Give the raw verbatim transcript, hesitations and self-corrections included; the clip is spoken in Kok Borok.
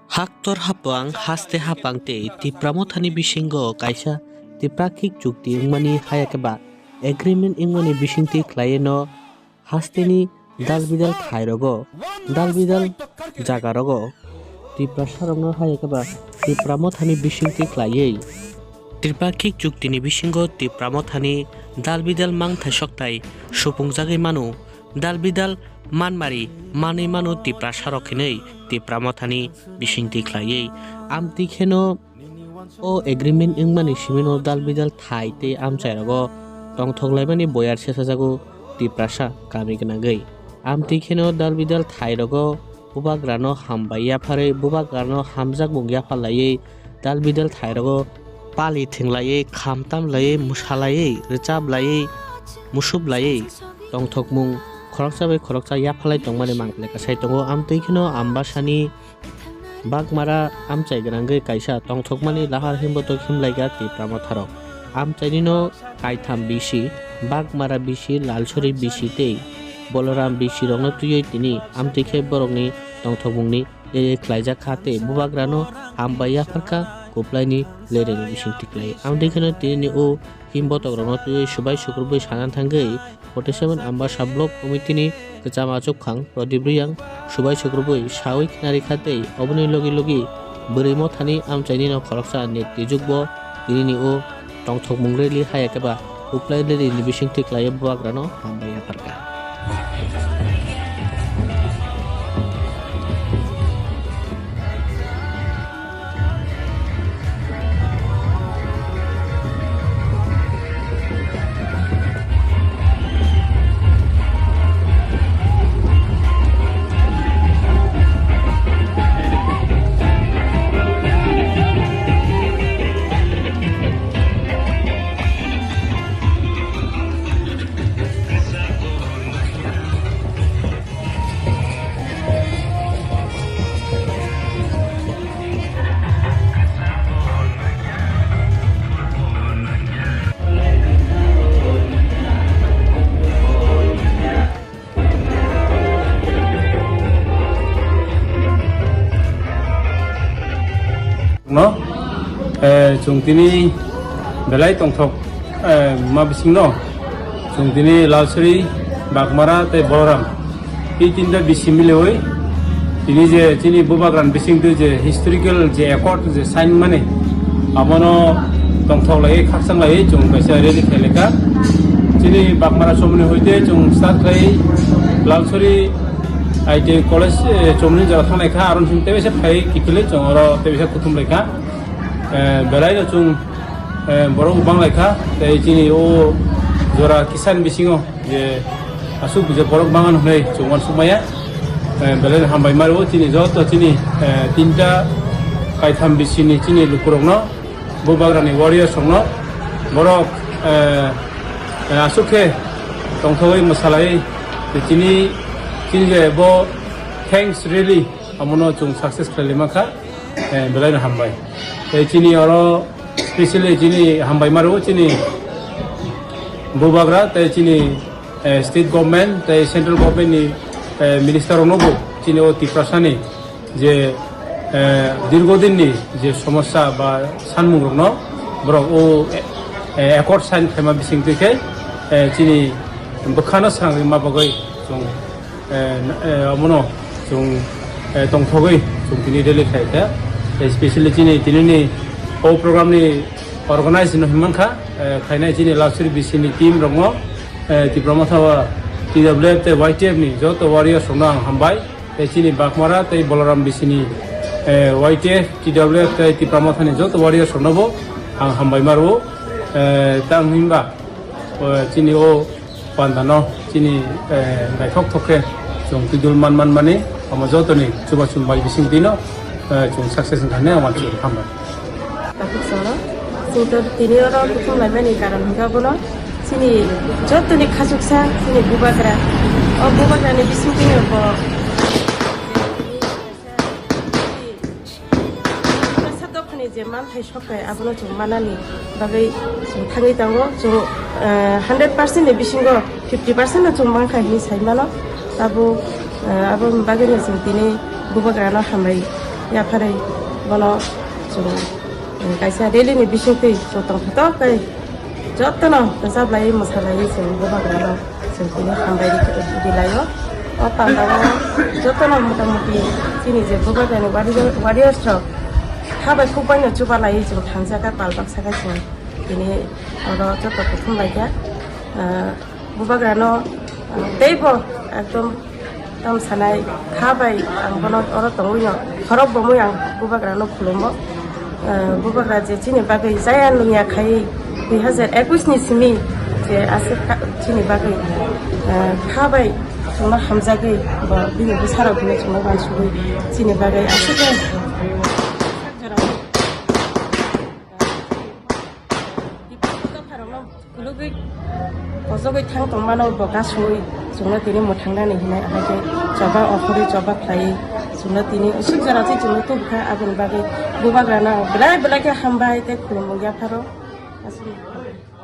Haktor hapang, haste hapang tei Tipra Mothani bisingo kaisa Tiprakhik chukti wngmani haya khe ba agreement wngmani bisingtwi khlaiwi no hasteni dal bidal thairogo, dal bidal jagarogo Tiprasarokno haya khe ba Tipra Mothani bisingtwi khlaiwi Tiprakhik chuktini bisingo Tipra Mothani dal bidal mangthai sokthai supungjagwi mano. Dal bidal manmari manwi mano Tiprasarok hinwi Tipra Mothani bisingtwi khlaiwi. Amtwi kheno o agreement wngmani simino dal bidal thai tei amchairogo tongthok laimani boyar sesajago Tiprasa kami gwnangwi. Amtwi kheno dal bidal thairogo bubagrano hambai yapharwi bubagrano hamjakmung yapharlaiwi dal bidal thairogo pali thinglaiwi, khamtam laiwi, mwsalaiwi, rwchaplaiwi, musuplaiwi tongthokmung khoroksa bai khoroksa yaphalai tongmani mangleka sai tongo. Amtwi kheno Ambasani Bagmara amchai gwnangwi kaisa tongthokmani lahar himbotok himlaikha Tipra Motharok. Amchainino kaitham bisi, Bagmara bisi, Lalsuri bisi tei Boloram bisirokno twiwi tini amtwi khe borokni tongthokmungni rere khlaijak kha tei bubagrano hambai yapharkha kuplaini lereni bising tiklai. Amtwi kheno tinini o himbotokrokno twiwi subai sukrubwi sana thangwi forty seven Ambasa Block Committee-ni kwcham achukphang Pradip Riyang subai sukrubwi sawi khnari kha tei oboni logi logi bwrwi mothani amchainino khoroksa Netijukbo tinini o tongthokmung rally haya khe ba kuplai rally ni bisingtwi khlaiwi bubagrano hambai yapharkha. No, eh, chwng tini belai tongthok, eh, ma bisingno chwng tini Lalsuri, Bagmara tei Boloram, tei tinta bisi miliwi tini je chini bubagrani bisingtwi je historical je accord je sign mani, abono tongthok lai khakchang lai chwng kaisa rally khailekha. Chini Bagmara chomoni hoite chwng start khai Lalsuri I T I college, eh, chomoni jora thangnai kha, aron sing tebese phai kiphilwi chwng oro tebese kuthum lai kha. Eh, belai no chwng, eh, borok bang lai kha, tei chini o jora kisan bisingo je aswk je borok bang ano hwnwi chwng uansuk maya. Eh, belai no hambai maro chini joto chini, eh, tinta kaitham bisini chini lukurokno, bubagrani warriors rokno, borok, eh, eh, aswk khe tongthogwi mwsalai chini, chini je bo thanks rally. Amono chwng success khlailima kha, eh, belai no hambai. Tei chini oro specially chini hambai maro chini bubagra tei chini, eh, state government tei central government ni, eh, minister rokno bo chini o Tiprasa ni je, eh, dirgo din ni je somosya ba sanmung rokno borok o, eh, accord sign khaima bising twi khe, eh, chini bwkhano srangwi ma bagwi chwng eh, na-, eh, omono chwng, eh, tongthogwi chwng tini rally khlai kha. Tei specially chini tinini o program ni organize no himman kha, eh, khainai chini Lalsuri B C ni team rokno, eh, Tipra Motha T W F tei Y T F ni joto warriors rokno ang hambai. Tei chini Bagmara tei Boloram B C ni, eh, Y T F, T W F tei Tipra Motha ni joto warriors rokno bo ang hambai maro. Eh, tang himba, eh, chini o pandano chini, eh, naithok thok khe chwng twidul man man mani, omo jotoni chubachu bai bising dino, eh, chwng success wngkha hinwi ang uansukha, hambai. Takhuk salo, chwng to tini oro kuthum laimani karon hwnkha bono chini jotoni khachuksa chini bubagra, o bubagrani bising dino bo Tiprasa dophani je manthai sokthai abono chwng manani bagwi chwng thangwi tongo. Chwng, eh, hundred percent ni bisingo fifty percent no chwng mankha hinwi sai mano. Abo, eh, aboni bagwino chwng tini bubagrano hambai Yapharwi bono chwng kaisa rally ni bisingtwi chwng tongthotok khe jotono rwchaplaiwi mwsalaiwi chwng bubagrano chwng tini hambai ri-, rilaio. O pandao jotono motamuti chini je bubagrani warrior, warriors rok ha bai kuk baino chubalaiwi chwng thangjak kha, pal baksa khe chwng tini oro joto kuthum laikha. Ah, bubagrano, ah, teibo ekdom tam sanai kha bai ang bono oro tongwi no khorok bomwi ang bubagrano khulumbo. Ah, bubagra je chini bagwi jaya nungya khai dui hazar ekwis ni simi je aswk kha-, chini bagwi, ah, kha bai chwngno hamjagwi bo bini bwsarok hinwi chwngno uansugwi chini bagwi aswk khe Khulugwi kosogwi thang tongmano bo kasui chwngno tini mwthangnani hinwi ahai khe choba okhorwi choba khlaiwi chwngno tini usuk jora se chwngno tubukha, aboni bagwi bubagrano belai belai khe hambai tei khulumung yapharo. Aswk.